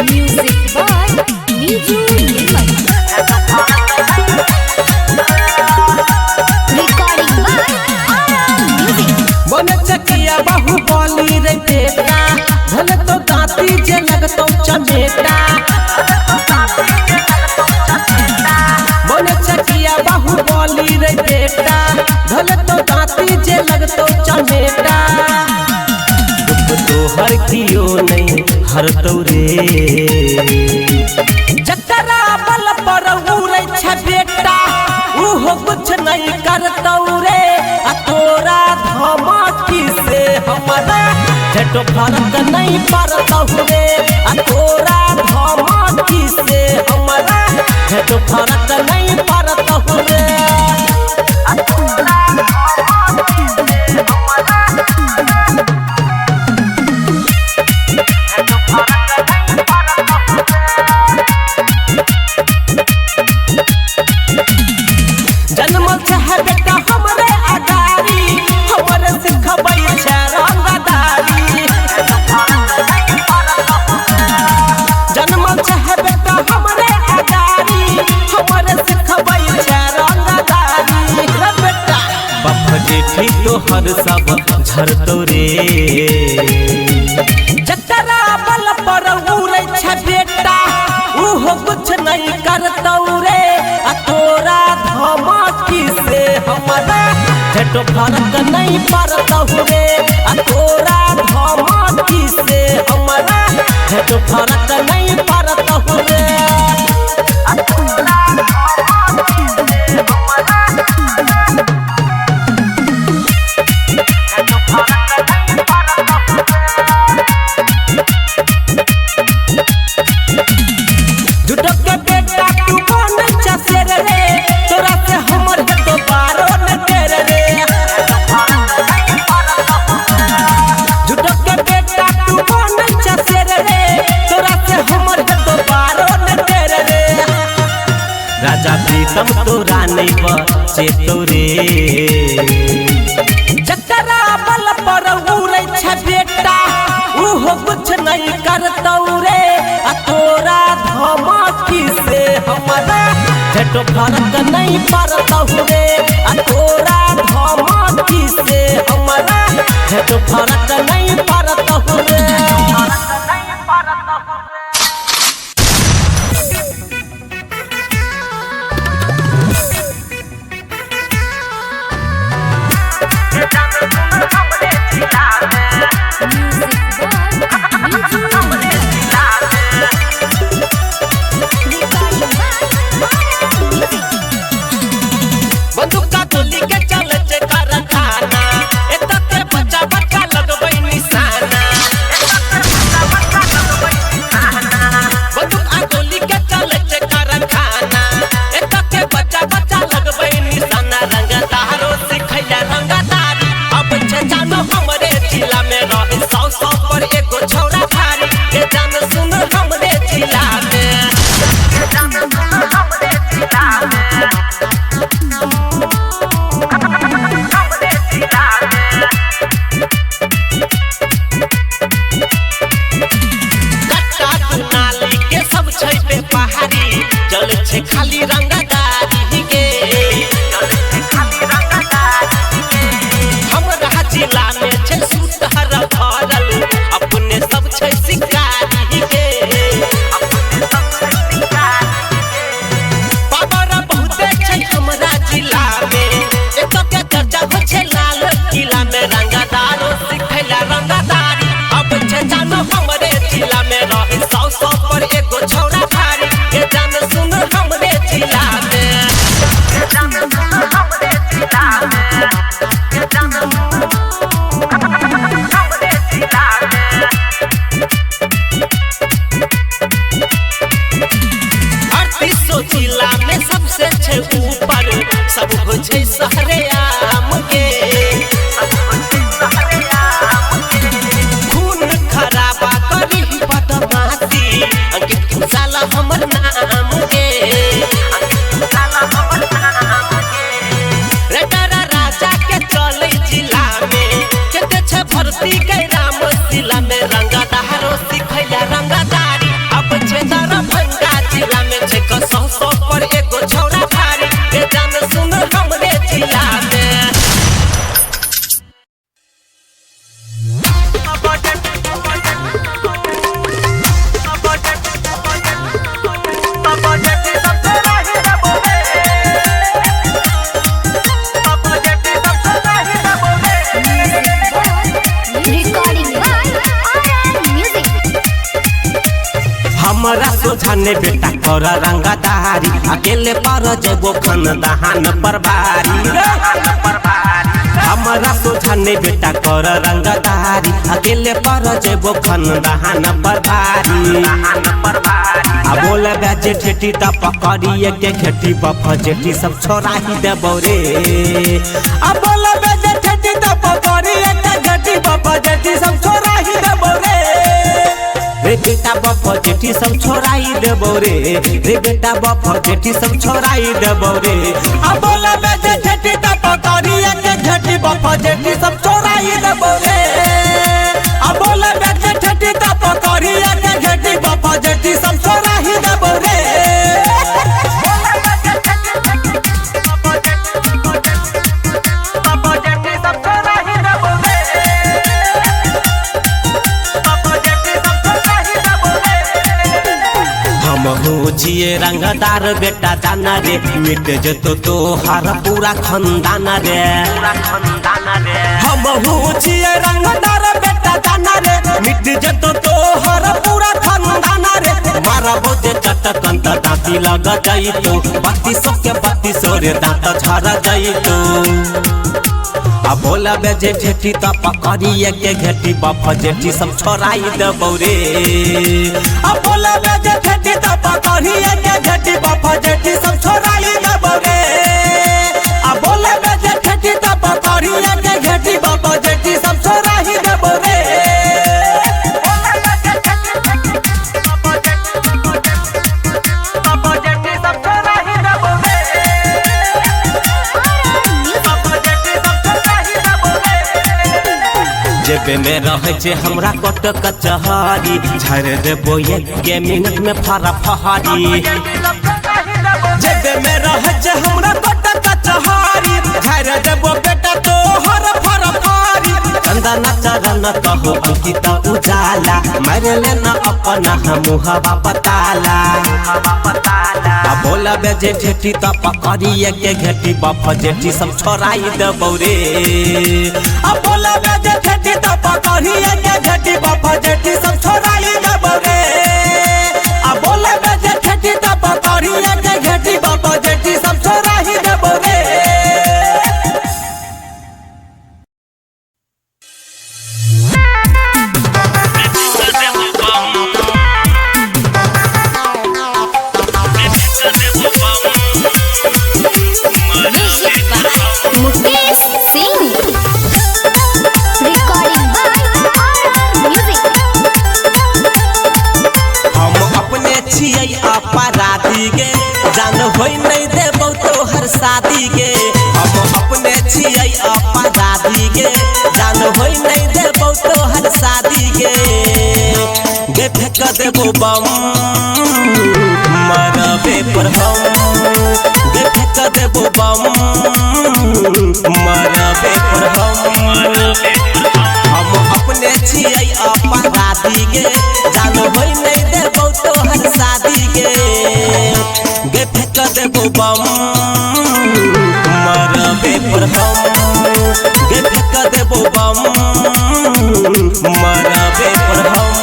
Music by Niju Nirmal. Recording by RR Music. बन चकिया बाहुबली रे बेटा, भले तो दांती जे लगतो चमेटा। बन चकिया बाहुबली रे बेटा, भले तो दांती जे लगतो चमेटा। दुख तोहर कियो नहीं हरतौ रे, जकरा बल पर उड़ै छै बेटा, उहो कुछ नहीं करतौ रे। आ तोरा धमकी से हमरा झटो फरक नहीं पड़तौ रे। आ तोरा धमकी से हमरा झटो फरक नहीं पड़तौ रे। जन्मल चाहे बेटा हमरे अगारी, हमरे सिखबै छै रंगदारी। जन्मल चाहे बेटा हमरे अगारी, हमरे सिखबै छै रंगदारी। रे बेटा बाप जेठी तोहर सब झरतौ रे, जकरा बल पर उड़ै छै बेटा, उहो कुछ नहीं करतौ रे। आ तोरा धमकी से हमरा झटो फरक नहीं पड़तौ रे। आ तोरा धमकी से हमरा झटो फरक नहीं पड़तौ रे। झूठो के बेटा तू बन चसेर रे, तोरा से हमर तो बारो न तेर रे। झूठो के बेटा तू बन चसेर रे, तोरा से हमर तो बारो न तेर रे। राजा प्रीतम तोरा नहीं बचेतौ रे, जकरा बल पर उड़ै छै बेटा, उहो कुछ नहीं करतौ रे। आ तोरा धमकी से हमरा झटो फरक नहीं पड़तौ रे। आ तोरा धमकी से हमरा झटो फरक नहीं पड़तौ रे। Music by Niju Nirmal. Recording by RR Music. बंदूका गोली के चले छै कारखाना, एतऽ के बच्चा बच्चा लगबै निशाना। बंदूका गोली के चले छै कारखाना, एतऽ के बच्चा बच्चा लगबै निशाना। रंगदारो सिखैया रंगदारी, अब छै जानो हमरे जिला में रहे सौ सौ पर एगो छौड़ा भारी। रे जान सुन हमरे जिला में, कट्टा दुनाली के सब छै पे पहाड़ी, चल छै खाली रंगदारी के। हमरा जिला में छै सुतहर भरल, अपने सब छै शिकारी के। पावर बहुते छै हमरा जिला में, एतऽ के चर्चा होइ छै लाल किला में। रंगदारो सिखैला रंगदारी, अब छै जानो हमरे जिला में रहे सौ सौ पर एगो छौड़ा भारी। रे जान सुन हमरे जिला में। 3800 जिला में सबसे छै ऊपर, सब होइ छै शहरे आम के। खून खराबा करी बदमाशी, अंकित साला हमर नाम के। ने बेटा कर रंगदारी, अकेले पर जबो खनदान पर भारी। हमरा सोझा ने बेटा कर रंगदारी, अकेले पर जबो खनदान पर भारी। आ बोला बेजे ठेठी त पकड़ी के घेटी बफ जेठी सब छोड़ाही देबौ रे। आ बोला बेजे ठेठी त पकड़ी के घेटी बफ जेठी सब छोड़ाही देबौ रे। रे बेटा बफ जेठी सब छोड़ाई देबौ रे। रे बेटा बफ जेठी सब छोड़ाई देबौ रे। आ बोला बेजे ठेठी त पकड़ी के घेटी बफ जेठी सब छोड़ाई देबौ रे। आ बोला बेजे ठेठी त पकड़ी के घेटी बफ जेठी सब छोड़ाई देबौ रे। जिए रंगदार बेटा दाना रे, मिट जतो तोहार पूरा खानदान रे। हम जिए रंगदार बेटा दाना रे, मिट जतो तोहार पूरा खानदान रे। मारा बोझे चटकन त दांती लग जाइतो, 32 के 32 रे दांत झर जाइतो। आ बोला बेजे ठेठी त पकड़ी के घेटी बफ जेठी सब छोड़ाई देबौ रे। आ बोला बेजे ठेठी त पकड़ी के घेटी बफ जेठी सब छोड़ाई देबौ रे। आ बोला बेजे ठेठी त पकड़ी के घेटी बफ जेठी सब छोड़ाई देबौ रे। जेबे में रहे छे हमरा कट कचहरी, झाड़ देबो एक मिनट में फरा फहारी। जेबे में रहे छे हमरा कट कचहरी, झाड़ देबो बेटा तोहर फरा फहारी। चंदना चरण कहो अंकिता उजाला, मारे लेना अपना मुहवा बताला। आ बोला बेजे ठेठी त पकड़ी के घेटी बफ जेठी सब छोड़ाई देबौ रे। आ बोला बेजे ठेठी त पकड़ी के घेटी बफ जेठी सब छोड़ाई देबौ रे। आ बोला बेजे ठेठी त पकड़ी के घेटी बफ जेठी सब छोड़ाई देबौ रे। Music by Mukesh Singh. Recording by RR Music. हम अपने छियै अपराधी गे, जान होई नहीं देबौ तोहर शादी गे। हम अपने छियै अपराधी गे, जान होई नहीं देबौ तोहर शादी गे। गे फेंक देबौ बम मरबे पर हम, गे फेंक देबौ बम मरबे पर हम। हम अपने छियै अपराधी गे, जान होई नहीं देबौ तोहर शादी गे। गे फेंक देबौ बम मरबे पर हम, गे फेंक देबौ बम मरबे पर हम।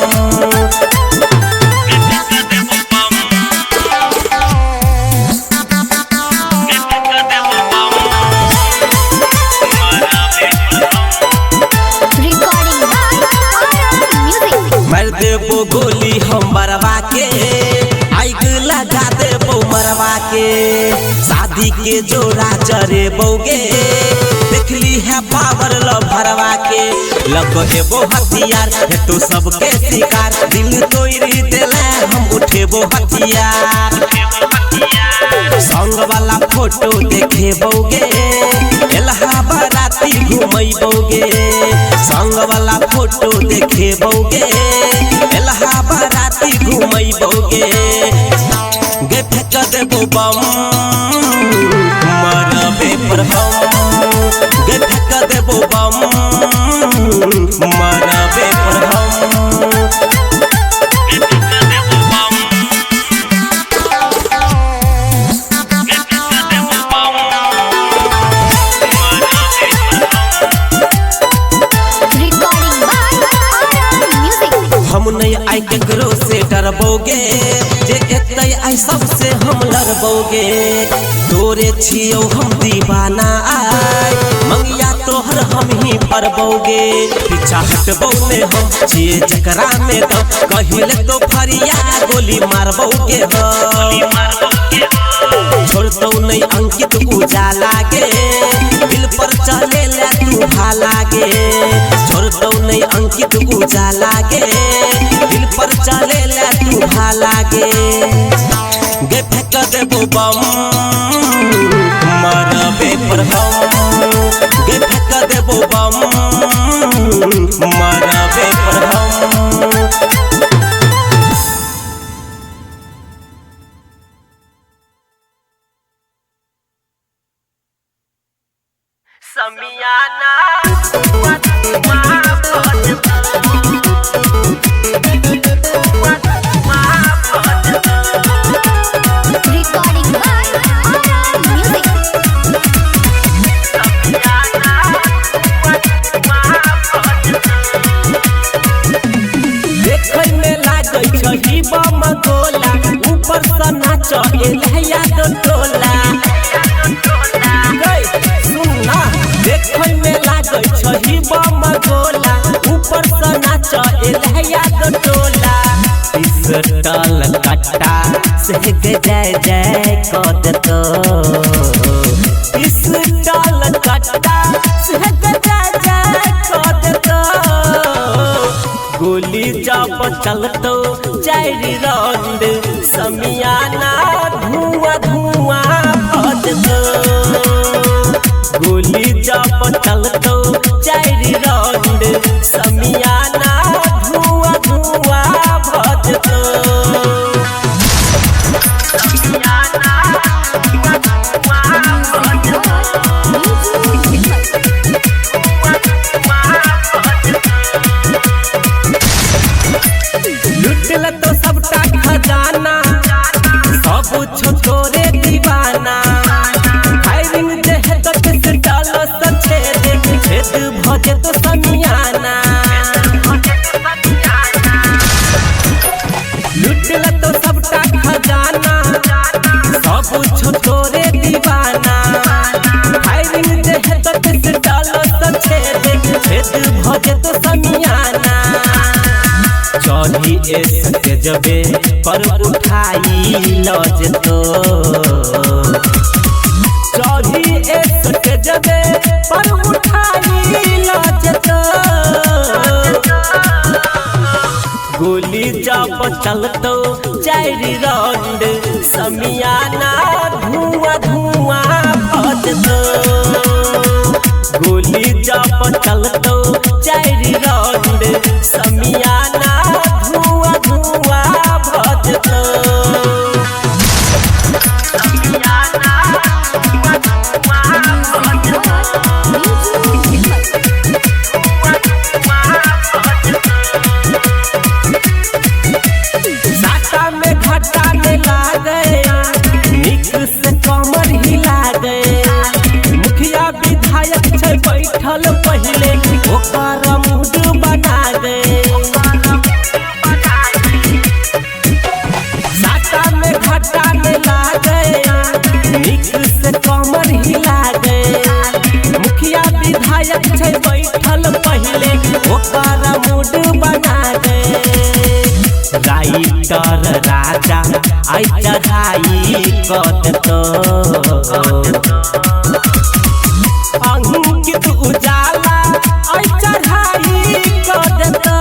Recording by RR Music. मार देबो गोली हम मरवा के, आग लगा देबो मरवा के। शादी के जोड़ा चरे बौगे, देखली है पावर ल भरवा के। लग एबो हथियार हेतु सबके शिकार, दिल तोड़ देला हम उठेबो हथियार। संग वाला फोटो देखे बौगे, एलहा बाराती घुमैबौगे। संग वाला फोटो देखे बौगे, एलहा बाराती घुमैबौगे। गे फेंक देबो बम मरबे पर हम, गे फेंक देबो बम मरबे पर हम। Recording by RR Music. हम नहीं आई केकरो से डरबोगे, जे एतै सबसे हम लड़बोगे। तोरे छियौ हम दीवाना आय, मंगिया तोहर हम ही भरबोगे। पीछा हटबो ने हम छियै जकरा में दम, कहिले तो फरिया गोली मारबोगे हम। छोड़तौ नहीं अंकित उजाला गे, दिल पर चले ले तू भाला गे। छोड़तौ नहीं अंकित उजाला गे, दिल पर चले ले तू भाला गे। गे फेंक देबो बम मरबे पर हम, गे फेंक देबो बम मरबे पर हम। समियाना Recording by RR Music. देखै में लागै छही बम गोला, ऊपर से नाच एलै याद टोला। गै सुन ना, देखै में लागै छही बम गोला, ऊपर से नाच एलै याद टोला। पिस्टल कट्टा से गे जय जय क देतो, पिस्टल कट्टा से गे जय जय क देतो। गोली जब चलतो चारि राउंड, समियाना धुआं धुआं भ जेतो। गोली जब चलतो चारि राउंड, समियाना धुआं धुआं भ जेतो। लुटल तो सबटा खजाना, सब छो तोरे दीवाना। फायरिंग जे है तो पिस्टल से छेद छेद भ जेतो समियाना। लुटल तो सबटा खजाना, सब छो तोरे दीवाना। फायरिंग जे है तो पिस्टल से छेद छेद भ जेतो समियाना। चढ़ी स्टेजबे पर उठाई लजतो, चढ़ी स्टेजबे पर उठाई लजतो। गोली जब चलतो चारि राउंड, समियाना धुआं धुआं भ जेतो। गोली जब चलतो चारि राउंड, समियाना धुआं धुआं भ जेतो। साटा में घाटा में लागे, निक से कमर हिला गए। मुखिया विधायक छै बैठल पहिले, ओकर मूड बना गए। साटा में घाटा में लागे, निक से कमर हिला गए। मुखिया विधायक छै बैठल पहिले, ओकर मूड बना गए। राइटर राजा आई चढ़ाई क देतो, अंकित उजाला आई चढ़ाई क देतो।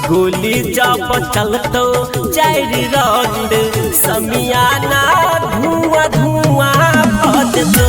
गोली जब चलतो चारि राउंड, समियाना धुआं धुआं भ जेतो।